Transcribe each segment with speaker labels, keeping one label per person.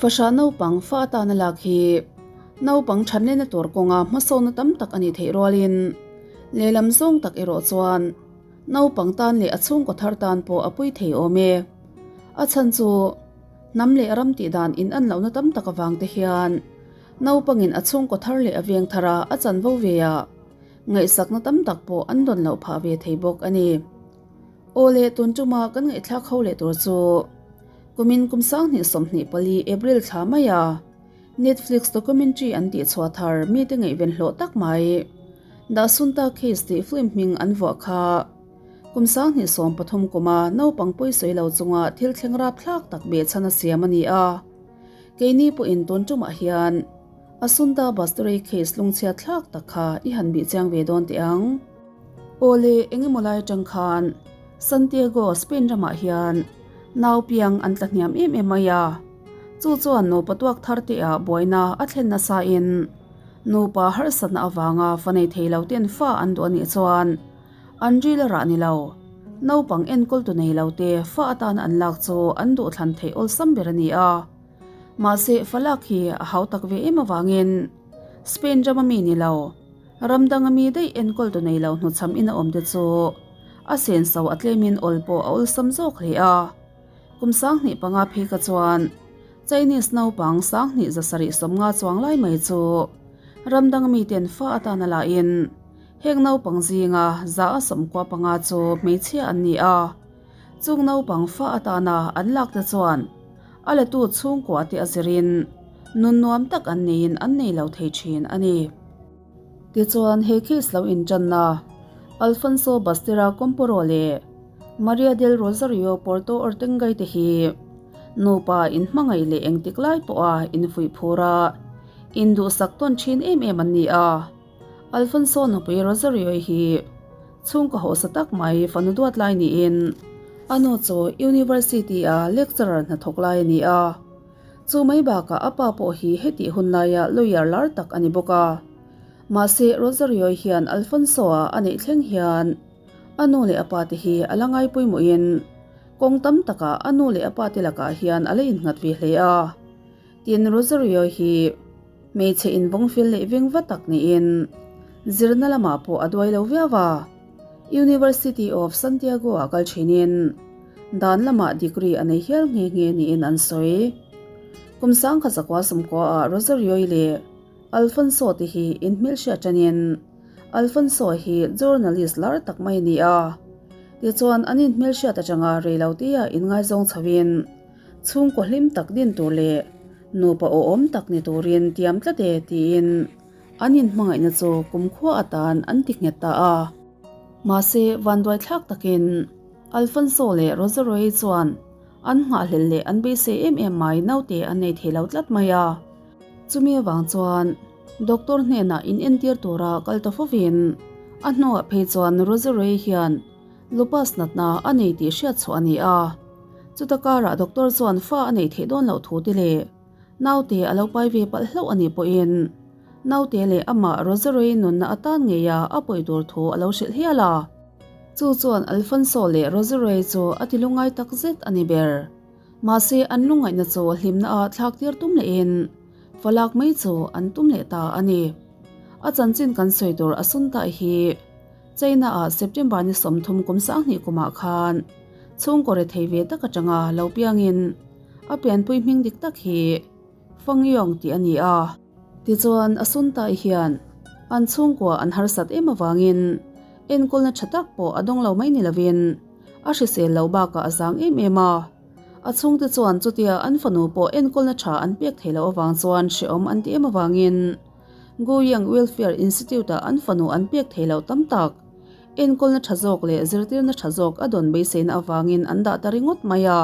Speaker 1: Fahrah naupang fa atana lak hi naupang thatlena tur kawnga hmasawnna tam tak a nih theih rualin lehlam zawng tak erawh chuan naupang tan leh a chhungkaw thar tan pawh a pui thei awm e. A chhan chu hnam leh ram tih dan in an lohna tam tak avang te hian naupangin a chhungkaw thar leh a veng thara a chanvo ve a, ngaihsakna tam tak pawh an dawn loh phah ve thei bawk a ni. Aw le tun tuma kan ngaihthlak ho leh tur chu kumin kum 2024 April thla maia Netflix documentary an tih chhuah thar mite ngaihven hlawh tak mai The Asunta Case tih film hming an vuah kha kum 2013 kuma naupang pawi sawi lo chunga thil thleng rapthlak tak behchhan a siam a ni a. Keini pawhin tun tumah hian Asunta Bastore case lungchhiat thlak tak kha i han bih chiang ve dawn teh ang. Aw le, engemaw lai atang khan Santiago, Spain ramah hian nau piang an tla hniam em em mai a. Chu chuan nupa tuak thar te ah buaina a thlen nasa in nupa harsatna avanga fa nei thei lo ten fa an duh a nih chuan an ril a rah ni lo. Naupang enkawl tu nei lo te fa atana an lak chu an duhthlan theih awlsam ber a ni a. Mahse, falak hi a hau tak ve em avangin Spain rama mi ni lo, ram danga mi daih enkawl tu nei lo hnuchham in a awm te chu a senso a tlemin awl pawh a awlsam zawk hle a. Kum 2005 phei kha chuan Chinese naupang 2750 chuang lai mai chu ram danga mi ten fa atana lahin heng naupang zinga 195 chu hmeichhia an ni a. Chung naupang fa atana an lak te chuan a latu chhungkua te a zirin nun nuam tak an neiin an nei lo thei thin a ni. Tichuan he case lo intanna Alfonso Bastera Comporo leh Maria del Rosario Porto Ortengay te hi nupa inhmangaih leh engtik lai pawha infuih phur a, induhsak tawn thin em em an ni a. Alfonso nupui Rosario hi chhungkaw hausa tak mai fanu duat lai niin a nu chu University a lecturer hnathawk lai a ni a. Chu mai bakah a pa pawh hi hetih hun laia lawyer lar tak a ni bawk a. Mahse Rosario hian Alfonso-a a neih thleng hian a nu leh a pa te hi a la ngai pawimawhin kawng tam takah a nu leh a pa te lakah hian a la innghat ve hle a. Tin Rosario hi Hmeichhe invawng fel leh veng va tak niin zirna lamah pawh a duai lo viau a. University of Santiago ah kal thinin dan lamah degree a nei hial nghe nghe niin an sawi. Kum 1990 ah Rosario-i leh Alfonso te hi inhmelhriat tanin Alfonso hi journalist lar tak mai a ni a. Tichuan an inhmelhriat atanga reilote-ah inngaizawng chhoin chhungkaw hlim tak din tur leh Nupa awhawm tak ni turin tiam tlat e tiin an inhmangaihna chu kumkhua atan an ti nghet ta a. Mahse, vanduaithlak takin Alfonso leh Rosaroe chuan an nghahhlelh leh an beisei em em mai naute an nei thei lo tlat mai a. Chumi avang chuan doctor hnenah inentir tura kal ta fovin a hnuah phei chuan Rosaroe hian Lupus natna a nei tih hriat chhuah a ni a. Chuta karah doctor chuan fa a neih theih dawn loh thu te leh naute a lo pai ve palh hlauh a nih pawhin naute leh amah Rosaroy nunna atan ngeia a pawi tur thu a lo hrilh hial a. Chu chuan Alfonso leh Rosaroy chu a ti lungngai tak zet a ni ber. Mahse an lungngaihna chu hlimna ah thlak tir tum lehin falak mai chu an tum leh ta a ni. A chanchin kan sawi tur a sun ta hi. China ah September ni 30 kum 2000 kumah khan chhungkaw rethei ve tak atanga lo piangin a pianpui hming dik tak hi Fang Yong tih a ni a. Tichuan a sun tai hian an chhungkua an harsat em avangin enkawlna tha tak pawh a dawng lo mai ni lovin a hrisel lo bakah a zang em em a. A chhungte chuan chutia an fanu pawh enkawlna tha an pek thei loh avang chuan hrehawm an ti em avangin Guiyang Welfare Institute-ah an fanu an pek thei loh tam tak. Enkawlna tha zawk leh zirtirna tha zawk a dawn beiseina avangin an dah ta ringawt mai a.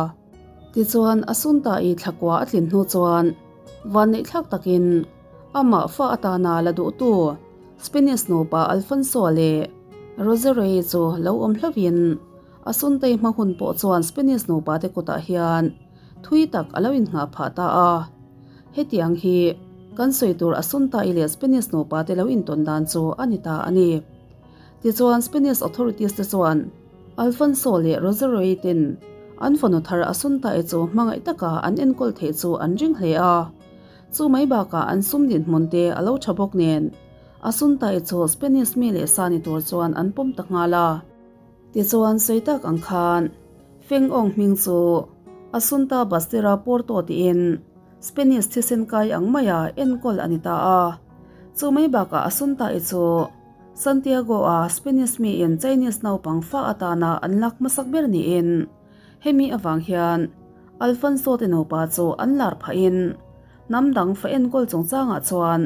Speaker 1: Tichuan, a Sunta-i thlakua a tlin hnu chuan vanneihthlak takin amah fa atana la duhtu Spanish nupa Alfonso leh Roserei chu lo awm hlauhin a Suntei hma hun pawh chuan Spanish nupa te kutah hian thui tak a lo innghah phah ta a. Hetiang hi kan sawi tur Asunta-i leh Spanish nupa te lo intawn dan chu a ni ta a ni. Tichuan Spanish authorities te chuan Alfonso leh Rosario-i ten An fanu thar Asunta-i chu hmangaih taka an enkawl theih chu an ring hle a. Chu mai bakah an sum dinhmun te a lo tha bawk nen, Asunta-i chu Spanish mi leh sa ni tur chuan an pawm ta nghal a. Tichuan sawi tak ang khan Feng Ong hming chu Asunta Bastera Porto tiin Spanish thisen kai ang maia enkawl a ni ta a. Chu mai bakah Asunta-i chu Santiago-a Spanish miin Chinese naupang fa atana an lak hmasak ber niin hemi avang hian Alfonso te nupa chu an lar phahin hnam dang fa enkawl chungchangah chuan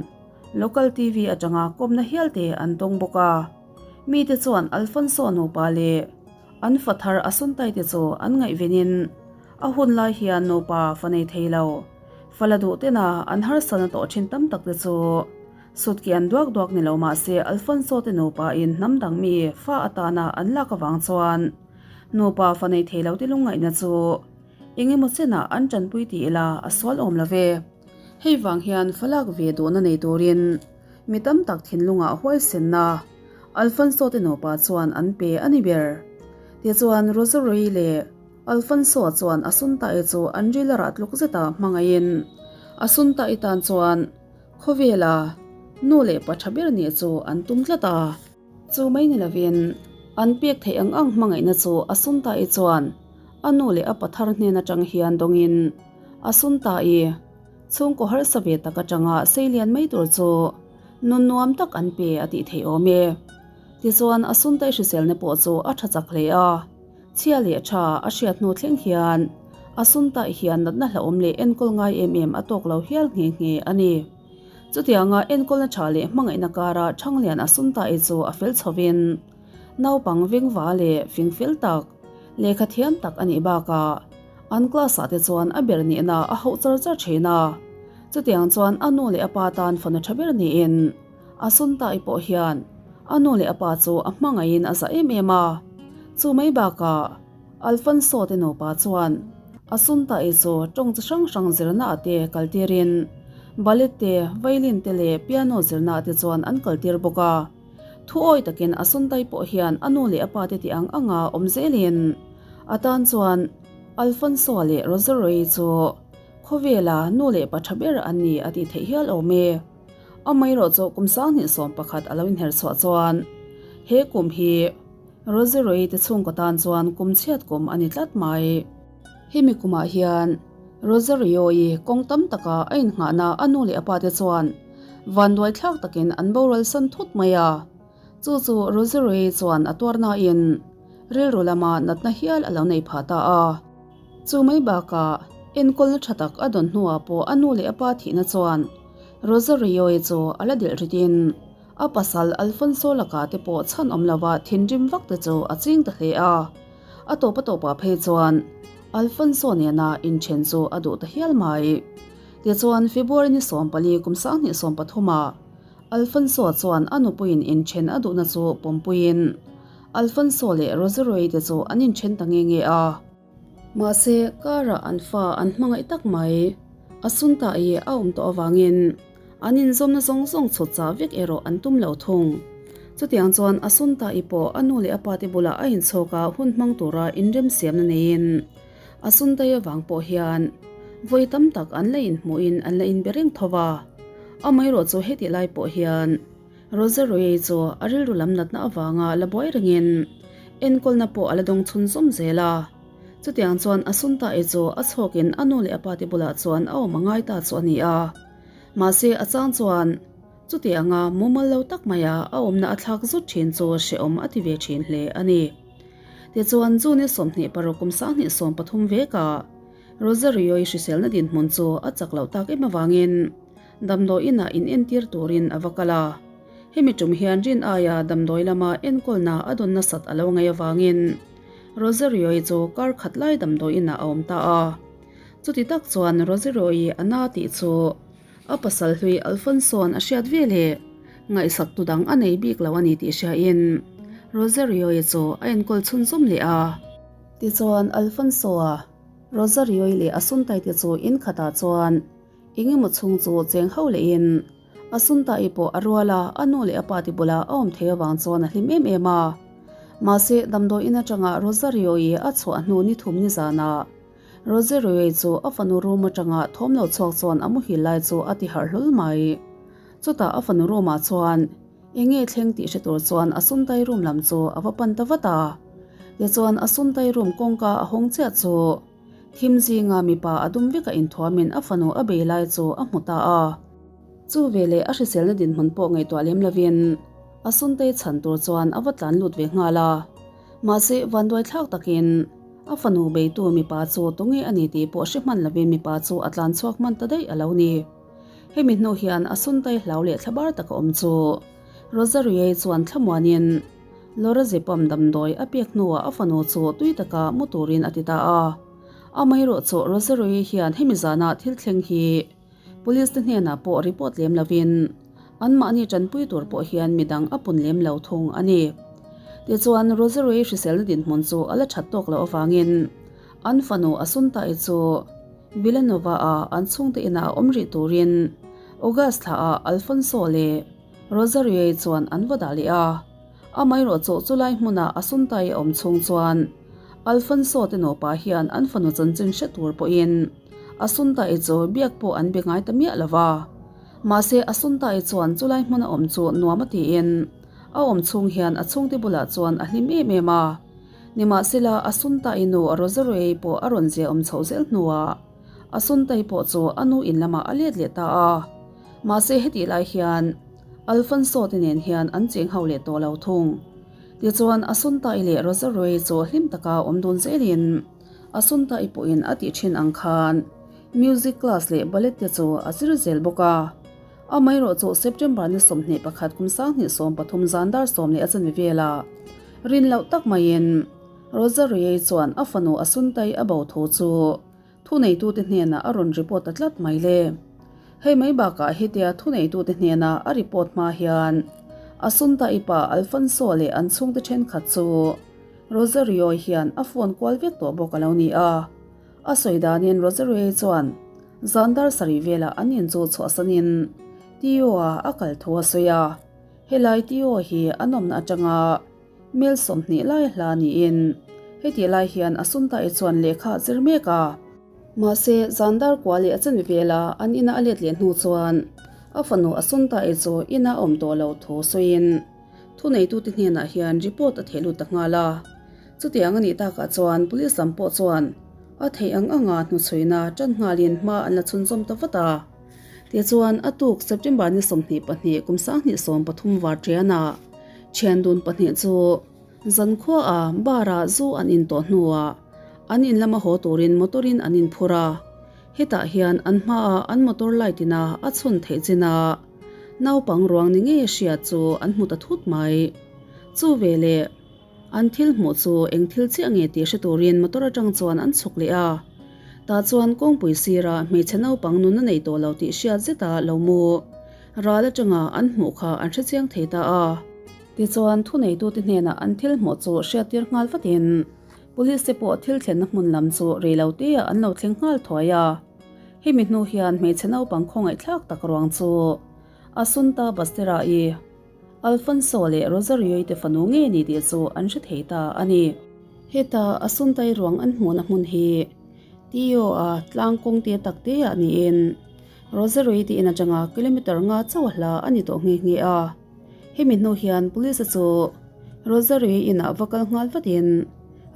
Speaker 1: local TV atanga kawmna hial te an tawng bawk a. Mite chuan Alfonso nupa leh an fa thar Asuntai te chu an ngaihvenin a hun lai hian nupa fa nei thei lo fa la duh tena an harsatna tawh thin tam tak te chu Sutki an duak duak ni lo mah se Alfonso te nupa in hnam dang mi fa atana an lak avang chuan nupa fa nei thei lo te lungngaihna chu eng emaw chenah an tanpui ti ila a sual awm lo ve. Hei vang hian fa lak ve duhna nei turin mi tam tak thinlungah huaisenna Alfonso te nupa chuan an pe a ni ber. Tichuan Rosary leh Alfonso chuan a Suntae chu an ril a rah tluk zeta hmangaihin a Suntae tan chuan Khawvela nu leh pa tha ber nih chu an tum tlat a. Chu mai ni lovin an pek theih ang ang hmangaihna chu a Sunta-i chuan a nu leh a pa thar hnen atang hian dawngin a Sunta-i chhungkaw harsa ve tak atanga sei lian mai tur chu nun nuam tak an pe a tih theih awm e. Tichuan a Sunta-i hriselna pawh chu a tha chak hle a. Chhia leh tha a hriat hnu thleng hian a Sunta-i hian natna hlauhawm leh enkawl ngai em em a tawk lo hial nghe nghe a ni. Chutianga enkawlna tha leh hmangaihna kara Thanglian a Sunta-i chu a fel chhovin naupang vengva leh fingfel tak, lehkha thiam tak a nih bakah an class-ah te chuan a ber nihna a hauh char char thin a. Chutiang chuan a nu leh a pa tan fanu tha ber niin a Sunta-i pawh hian a nu leh a pa chu a hmangaihin a zah em em a. Chu mai bakah Alfonso te nupa chuan a Sunta-i chu tawng chi hrang hrang zirna ah te kaltirin ballet te, violin te leh piano zirna ah te chuan an kaltir bawk a. Thu awi takin a Sunta-i pawh hian a nu leh a pa te tih ang anga awm zelin a tan chuan Alfonso-a leh Rosario-i chu khawvela nu leh pa tha ber an ni a tih theih hial awm e. Amaherawh chu kum 2011 a lo inher chhuah chuan he kum hi Rosario te chhungkaw tan chuan kum chhiat kum a ni tlat mai. Hemi kumah hian Rosario-i kawng tam taka a innghahna a nu leh a pa te chuan vanduai thlak takin an boral san thut mai a. Chu chu Rosario-i chuan a tuar nain rilru lama natna hial a lo nei phah ta a. Chu mai bakah enkawlna tha tak a dawn hnuah pawh a nu leh a pa thihna chuan Rosario-i chu a la delh ritin a pasal Alfonso lakah te pawh chhan awm lova thinrim vak te chu a ching ta hle a. A tawp a tawpah phei chuan Alfonso nena inthen chu a duh ta hial mai. Tichuan February ni 14 kum 2013 ah Alfonso chuan a nupuiin inthen a duhna chu pawmpuiin Alfonso leh Rosario-i te chu an inthen ta nge nge a. Mahse, karah an fa an hmangaih tak mai. A Sunta-i a awm tawh avangin an inzawmna zawng zawng chhut chah vek erawh an tum lo thung. Chutiang chuan a Sunta-i pawh a nu leh a pate bulah a inchhawk a hun hmang tura inremsiamna neiin a Sunta-i avang pawh hian vawi tam tak an la inhmuhin an la inbe reng tho va. Amaherawh chu hetih lai pawh hian Rosario-i chu a rilru lam natna avanga la buai rengin enkawlna pawh a la dawng chhun zawm zel a. Chutiang chuan Asunta-i chu a chhawkin a nu leh a pate bulah chuan a awm a ngai ta chu a ni a. Mahse a chang chuan chutianga mumal lo tak maia a awmna a thlak zut thin chu hrehawm a ti ve thin hle a ni. Tichuan June 26 kum 2013 vekah Rosario-i hriselna dinhmun chu a chak loh tak em avangin Damdawi inah in entir turin a va kal a. Hemi tum hian rin aia damdawi lama enkawlna a dawn nasat a lo ngaih avangin Rosario-i chu kar khat lai damdawi inah a awm ta a. Chuti tak chuan Rosario-i a na tih chu a pasal hlui Alfonso-a'n a hriat ve leh ngaihsak tu dang a nei bik lo a ni tih hriain Rosario-i chu a enkawl chhunzawm leh a. Tichuan Alfonso-a, Rosario-i leh a suntaite chu in khatah chuan Eng emaw chhung chu cheng ho lehin a Sunta-i pawh a rual a, a nu leh a pa te bulah a awm thei avang chuan a hlim em em a. Mahse, damdawi in atanga Rosario-i a chhuah hnu ni thum ni zanah Rosario-i chu a fanu room atanga thawm lo chhuak chuan a muhil lai chu a ti harh hlawl mai. Chutah a fanu room ah chuan eng nge thleng tih hre tur chuan a sumtai room lam chu a va pan ta vat a. Tichuan a sumtai room kawngka a hawng chiah chu thim zinga mipa a dum vek a inthuamin a fanu a bei lai chu a hmu ta a. Chu veleh a hriselna dinhmun pawh ngaihtuah lem lovin a sumtai chhan tur chuan a va tlan lut ve nghal a. Mahse vanduai thlak takin a fanu beitu mipa chu tunge a ni tih pawh hre hman lovin mipa chu a tlan chhuak hman ta daih a lo ni. Hemi hnu hian a suntai hlau leh thlabar taka awm chu Rosarie chuan thlamuanin Lorazepam damdawi a pek hnuah a fanu chu tui taka mu turin a ti ta a. Amaherawhchu Rosarie hian hemi zana thil thleng hi Police te hnenah pawh report lem lovin anmahni tanpui tur pawh hian midang a pun lem lo thung a ni. Tichuan Rosarie hriselna dinhmun chu a la that tawk loh avangin an fanu Asuntai chu Villanova-a an chhungte inah a awm rih turin August thlaah Alfonso leh Rosario-i chuan an va dah leh a. Amaherawhchu chulai hmuna a sumtai a awm chhung chuan Alfonso te nupa hian an fanu chanchin hre tur pawhin a sumtai chu biak pawh an be ngai ta miah lo va. Mahse a sumtai chuan chulai hmuna awm chu nuam a tiin a awm chhung hian a chhungte bulah chuan a hlim em em a. Nimahsela, a Suntai nu Rosario-i pawh a rawn zia awm chhoh zel hnuah a Suntai pawh chu a nu in lamah a let leh ta a. Mahse hetih lai hian Alfonso te nen hian an cheng ho leh tawh lo thung. Tichuan a Suntai leh Rosario-i chu hlim taka awm dun zelin a Suntai pawhin a tih thin ang khan music class leh ballet te chu a zir zel bawk a. Amaherawhchu September ni 21 kum 2013 zan dar 10 a chanve velah rin loh tak maiin Rosarie chuan a fanu a suntai a bo thu chu thuneitute hnenah a rawn report ta tlat mai le. Hei mai bakah hetia thuneitute hnena a report hma hian a suntai pa Alfonso leh an chhungte thenkhat chu Rosario hian a phone kual vek tawh bawk a lo ni a. A sawi danin Rosarie chuan Zan dar sarih velah an in chu chhuahsanin Tio-a a kal thu a sawi a, helai Tio hi a nawmna atanga mel 20 lai hla niin hetih lai hian a sumtai chuan lehkha a zir mek a. Mahse, zan dar kua leh a chanve vela an ina a let leh hnu chuan a fanu a sumtai chu ina a awm tawh lo thu sawiin thuneitute hnenah hian report a theh lut ta nghal a. Chutiang a nih takah chuan police lam pawh chuan A theih ang anga hnuchhuina tan nghalin hma an la chhunzawm ta vat a. Tichuan, a tuk September ni 22 kum 2013 var ṭianah thiandun pahnih chu zankhuaah bar-ah zu an in tawh hnuah an in lama haw turin motor-in an inphur a. Hetah hian an hmaah an motor light ina a chhun theih chin a, naupang ruang ni ngei a hriat chu an hmu ta thut mai. Chu veleh. An thil hmuh chu eng thil chiah nge tih hre turin motor atang chuan an chhuk leh a. Tah chuan kawngpui sira hmeichhe naupang nun a nei tawh lo tih hriat zeta lo mu ral atanga an hmuh kha an hre chiang thei ta a. Tichuan thuneitute hnenah an thil hmuh chu hriattir nghal vatin police te pawh thil thlenna hmun lam chu rei lo teah an lo thleng nghal thuai a. Hemi hnu hian hmeichhe naupang khawngaihthlak tak ruang chu Asunta Bastera-i Alfonso leh Rosario-i te fanu ngei a ni tih chu an hre thei ta a ni. Heta a suntai ruang an hmuhna hmun hi Tio-a tlang kawng te tak te ah niin Rosario-i te in atanga kilometer nga chauh a hla a ni tawh nghe nghe a. Hemi hnu hian police-a chu Rosario-i inah va kal nghal vatin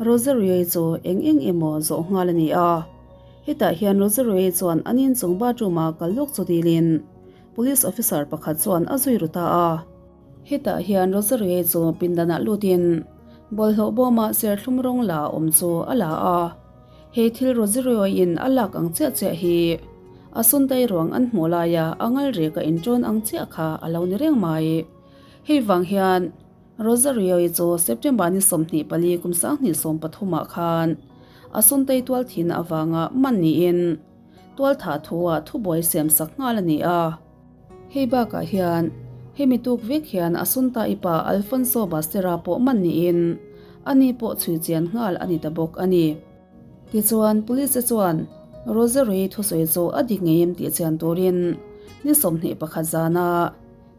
Speaker 1: Rosario-i chu eng eng emaw zawh nghal a ni a. Hetah hian Rosario-i chuan an inchung bathroom-a kal lawk chu dilin Police officer pakhat chuan a zui ru ta a. Hetah hian Rosarie chu pindanah lutin bawlhhlawh bawma serthlum rawng la awm chu a la a. He thil Rosario-in a lak ang chiah chiah hi a sundai ruang an hmuh laia a ngal rek a inṭawn ang chiah kha a lo ni reng mai. Hei vang hian Rosario-i chu September ni 24 kum 2013 ah khan a sundai tual thihna avanga man niin, Tualthah thu-ah thubuai siam sak nghal a ni a. Hei bakah hian hemi tuk vek hian Asunta i pa Alfonso Bastera pawh man niin ani pawh chhui chian nghal a ni ta bawk a ni. Tichuan, Police te chuan Rosario-i thusawi chu a dik ngei em tih chian turin ni 21 zana.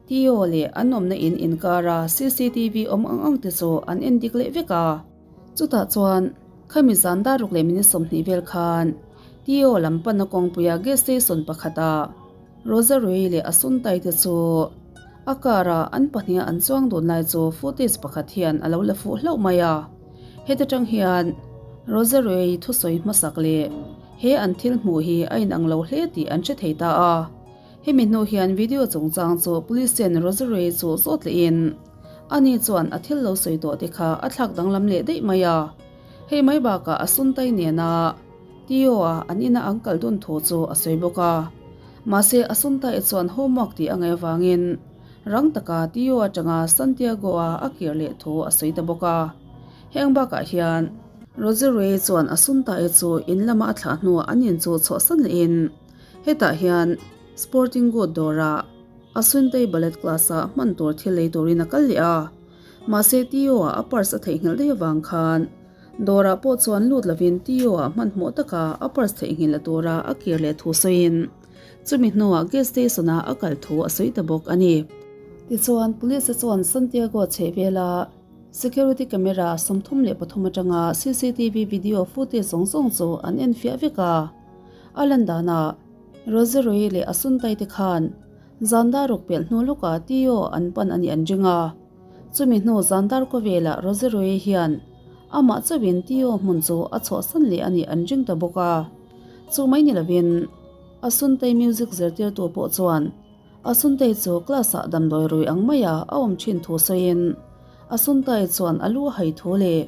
Speaker 1: Tio leh an awmna in inkara cctv awm ang ang te chu an en dik leh vek a. Chutah chuan khami zan dar ruk leh minute 20 vel khan Tio lam panna kawngpuia gas station pakhata Rosary leh a suntai te chu a car a an pahniha an chuang dun lai chu footage pakhat hian a lo la fuh hlauh mai a. Heta tang hian Rosary thusawi hmasak leh he an thil hmuh hi a inang lo hle tih an hre thei ta a. Hemi hnu hian video chungchang chu police ten Rosary chu zawt lehin ani chuan a thil lo sawi tawh te kha a thlak danglam leh daih mai a. Hei mai bakah a suntai nena Tio a an ina an kal dun thu chu a sawi bawk a. Mahse a suntai chuan homework tih a ngaih avangin rang taka Tio atanga Santiago a a kir leh thu a sawi ta bawk a. Heng bakah hian Rosary chuan a suntai chu in lama a thlah hnuah an in chu chhuahsan lehin Hetah hian Sporting Good dawrah a Sunday Ballet class-ah hman tur thil lei turin a kal leh a. Mahse Tio-ah a purse a theihnghilh daih avang khan dawrah pawh chuan lut lovin Tio-ah hmanhmawh taka a purse theihnghilh la tura a kir leh thu sawiin chumi hnuah gas station-ah a kal thu a sawi ta bawk a ni. Tichuan Police-a chuan Santiago chhehvela Security camera 33 atanga cctv video footage zawng zawng chu an enfiah vek a. A lan danah Rosary leh a suntai te khan zandar ruk pelh hnu lawkah Tio an pan a nih an ring a. Chumi hnu zandar khawvelah Rosary hian amah chauhin Tio hmun chu a chhuahsan leh a nih an ring ta bawk a. Chu mai ni lovin a suntai music zirtirtu pawh chuan a suntai chu class-ah damdawi rui ang maia a awm thin thu sawiin a suntai chuan a lu a hai thu leh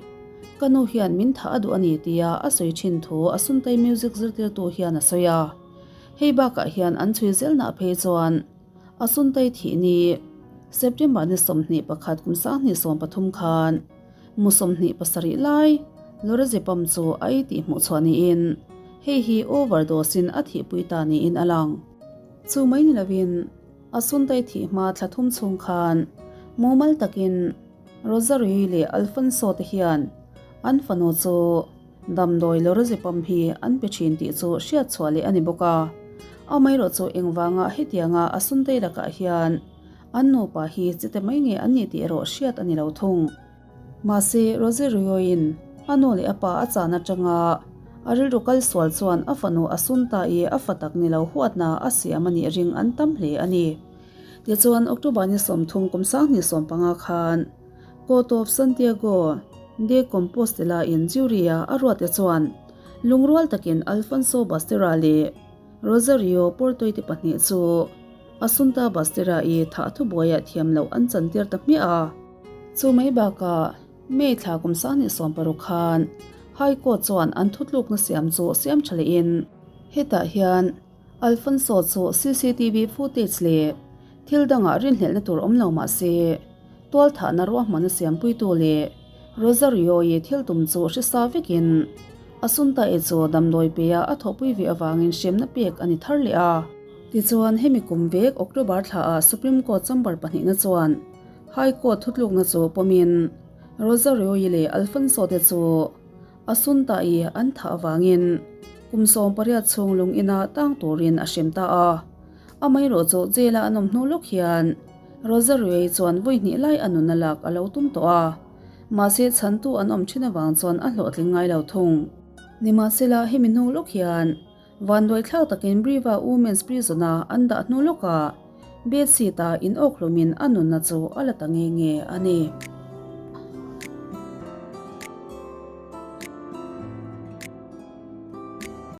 Speaker 1: ka nu hian min thah a duh a ni tia a sawi thin thu a suntai music zirtirtu hian a sawi a. Hei bakah hian an chhui zelnah phei chuan a suntai thih ni September ni 21 kum 2013 khan mu 27 lai Lorazepam chu a ei tih hmuh chhuah niin hei hi overdose in a thihpui ta niin a lang. Chu mai ni lovin a suntai thih hma thla thum chhung khan mumal takin Rosary leh Alfonso te hian an fanu chu damdawi Lorazepam hi an pe thin tih chu hriat chhuah leh a ni bawk a. Amaherawh chu engvanga hetianga a suntai lakah hian an nupa hi chite mai nge an ni tih erawh hriat a ni lo thung. Mahse Rosario-in a nu leh a pa a chan atanga a rilru kal sual chuan a fanu a sun ta i a fa tak ni lo huatna a siam a nih ring an tam hle a ni. Tichuan October ni 30 kum 2015 khan Court of Santiago de Compostela in jury-a a ruat te chuan lungrual takin Alfonso Basterra leh Rosario Portoy te pahnih chu Asunta Basterra i thah thubuaiah thiam loh an chantir ta hmiah a. Chu mai bakah May thla kum 2016 khan High Court chuan an thutlukna siam chu siam tha lehin hetah hian Alfonso chu cctv footage leh thil dangah rinhlelhna tur awm lo mahse tual thahna ruahmanna siampuitu leh Rosario-i thil tum chu hrisa vekin Asunta e chu damdawi peia a thawhpui ve avangin hremna pek a ni thar leh a. Tichuan hemi kum vek October thlaah Supreme Court chamber pahnihna chuan High Court thutlukna chu pawmin Rosario-i leh Alfonso te chu Asunta-i an thah avangin kum 18 chhung lung ina tang turin a hrem ta a. Amaherawh chu jail-a an awm hnu lawk hian Rosario-i chuan vawi hnih lai a nunna lak a lo tum tawh a. Mahse chhantu an awm thin avang chuan a hlawhtling ngai lo thung. Nimahsela hemi hnu lawk hian vanduai thlak takin Briva Women's Prison-a an dah hnu lawkah bed sheet-a in awk hlawmin a nunna chu a la ta nge nge a ni.